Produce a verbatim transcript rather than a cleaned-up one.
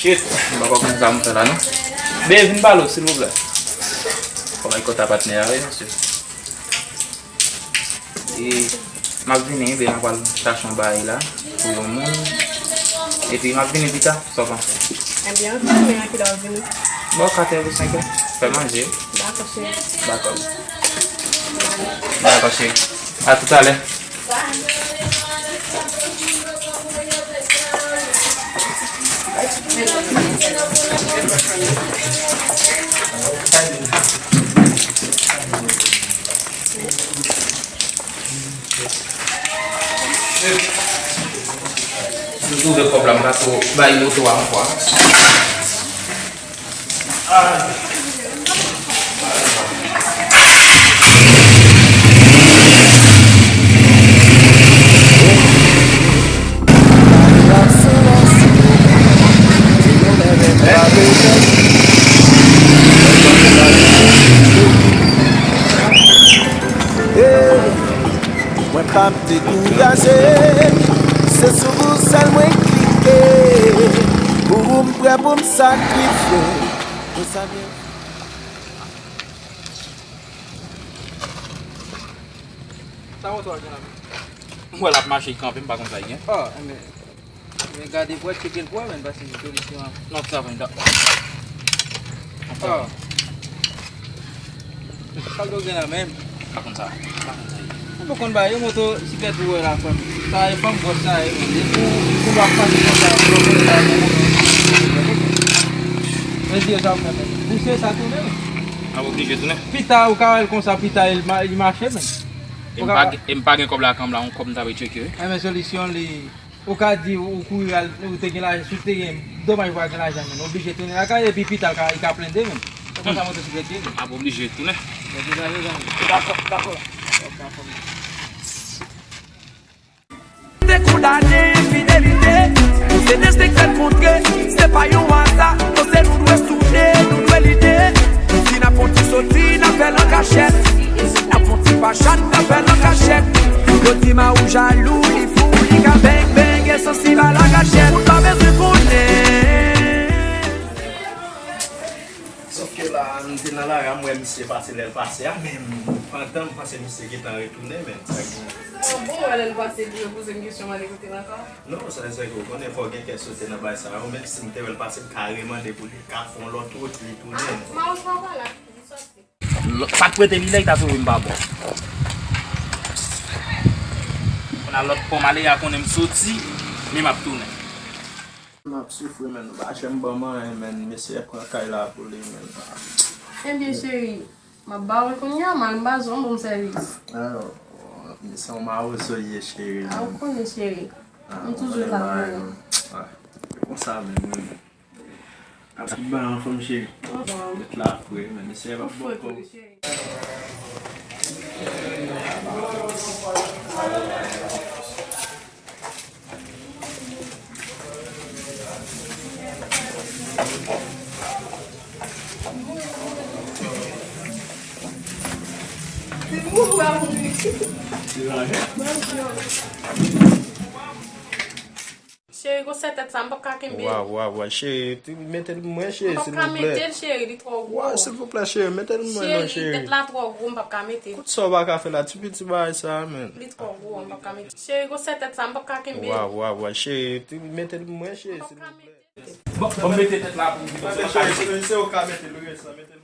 Shit, m pa konn sa m fè la non. Bebe, vin pale w, silvouplè. Fò bay kòta patnè a, wi, mesye. E, m ap vini, bebe, m ap al chache yon bagay la pou yon moun. Epi m ap vini pita, sa w panse? Ebyen, ok, men a kilè w ap vini? Bò, katè pou senk è. Fè manje. Dakò, cheri. Dakò. Dakò, cheri. A toutalè. M twouve kòb la, m pa twò bay moto a ankò. Mwen p ap dekouraje, se sou ou sèl mwen klike. Pou ou m prè pou m sakrifye. Mezanmi. Sa moto a gen la menm? M wè l ap mache, l kanpe, m pa konn sa l gen. Ah, men, men gade pou w tcheke l pou w wè, men, paske solisyon an. Non, sa ven, dakò. Ah. Sa l gen la menm? Pa konn sa. Pa konn sa. Ou pa konn ba yo moto siklèt ou wè la, frè m. Sa e fanm gwòs sa e, men depi ou, ou ap pase konsa, ou konn sa. Men di yo sa ou fè, men. Bouse sa tounen, men. N ap oblije tounen. Pita, ou ka wè l konsa, pita, li ma-, li mache, men. E m pa gen, e m pa gen kòb lakay m la, yon kòb m ta vle tcheke, wi. E men solisyon li, ou ka di ou kouri al, ou te gen lajan, si w te gen, domaj ou pa gen lajan, men. Oblije tounen lakay, epi pita, li ka, li ka plende, men. Se konsa motosiklèt ye, men. M ap oblije tounen. Dakò, dakò. Te kondane enfidelite, nou se desten k fè l kontre. Se pa yon aza, non, se nou dwe soudé, nou dwe lite. Si n ap fè yon ti soti, n ap fè l an kachèt. N ap fè yon ti pachat, n ap fè l an kachèt. Yo di Mawou jalou, li fou, li ka beng beng, e sansib a la gachèt. Moun pa bezwen konnen. Sòf ke la, m te nan lari a, m wè misye pase lè l pase a, men m, pandan m panse misye gentan retounen, men sa gen. Sa bon, wè lè l pase, li poze m kesyon, m ale kote l ankò. Non, sa se ke w konnen, fò w gen kè sote nan bagay sa yo, menm si m te wè l pase, m ka remande pou li ka fè yon lòt wout, li tounen. Ah, Mawou pa la, li sòti. Sa k prete li la, li ta twouve m pa bon. Kounye a lòt bò m ale, y a konnen m soti, men m ap tounen. M ap soufri, men. Pa janm ban m anyen, men. Mesye pran kay la pou li, men. Ebyen, cheri, m ap ba w l kounye a, m al m pa zon bon sèvis. Ah, mesye, yon mawozo ye, cheri. Ah, ou konnen, cheri. Ah, m toujou la pou ou. Ah, se konsa menm, wi. Ap tout bagay anfòm, cheri. Anfòm. Met la fre, men. Mesye, pa bon kò. Cheri, gwosè tèt sa, m p ap ka kenbe l. Waw, waw, waw, cheri, mete l pou mwen, cheri, silvouplè. M p ap ka mete l, cheri, li twò gwo. Waw, silvouplè, cheri, mete l pou mwen non, cheri. Cheri, tèt la twò gwo, m p ap ka mete l. Kout sa w pa ka fè la, ti piti bagay sa a, men. Li twò gwo, m p ap ka mete l. Cheri, gwosè tèt sa, m p ap ka kenbe l. Waw, waw, waw, cheri, mete l pou mwen, cheri, silvouplè. Bon, bon, mete tèt la pou ou. Tande, cheri, se, se ou ka mete l, wi, sa, mete l.